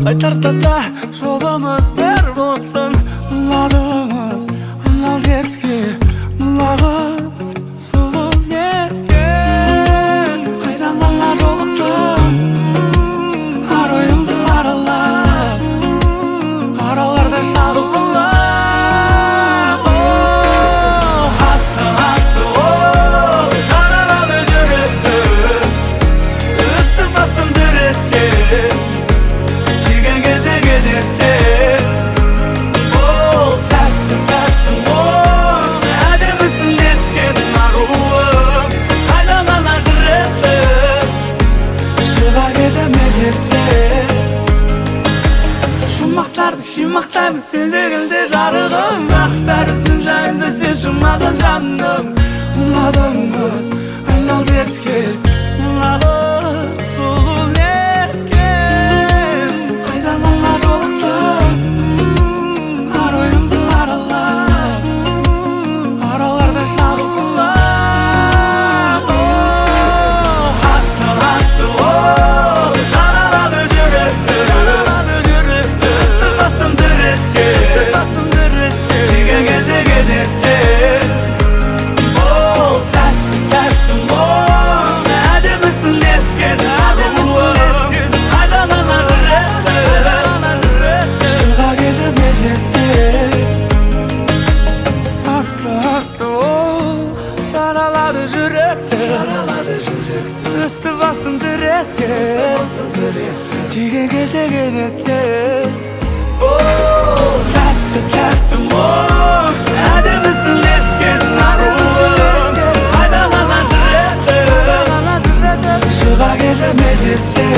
Қайтарда да жолымыз бір болсын. Ұнадыңыз мынау дертке, мына қыз сұлу неткен? Қайдан ғана жолықтым, арайымды аралап, араларда шағып. Атты, атты ол, жаралады жүректі, үсті басым дір еткен, тиген кезде кенеттен. Ол тәтті, тәтті мұң, әдемісің неткен, аруым? Қайдан ғана жүректім шыға келді мезетте. Шумақтарды шимақтаймын, сен дегенде жарығым, бірақ бәрісін жайымды сен маған, жаным. Ұнадың қыз, айнал дертке, мына қыз сұлу неткен? Қайдан ғана жолықтым, арайымды аралап, араларда шағып. Атты, атты ол, жаралады жүректі, жүректі, үсті басым дір еткен, үсті басым дір еткен, тиген кезде кенеттен. Ол тәтті, тәтті мұң, әдемісің неткен, аруым? Қайдан ғана жүректі шыға келді мезетте. Атты, атты ол, жаралады жүректі, жаралады жүректі, үсті басым дір еткен, тиген кезде кенеттен. Ол тәтті, тәтті мұң, әдемісің неткен, аруым? Қайдан ғана жүректі шыға келді мезетте.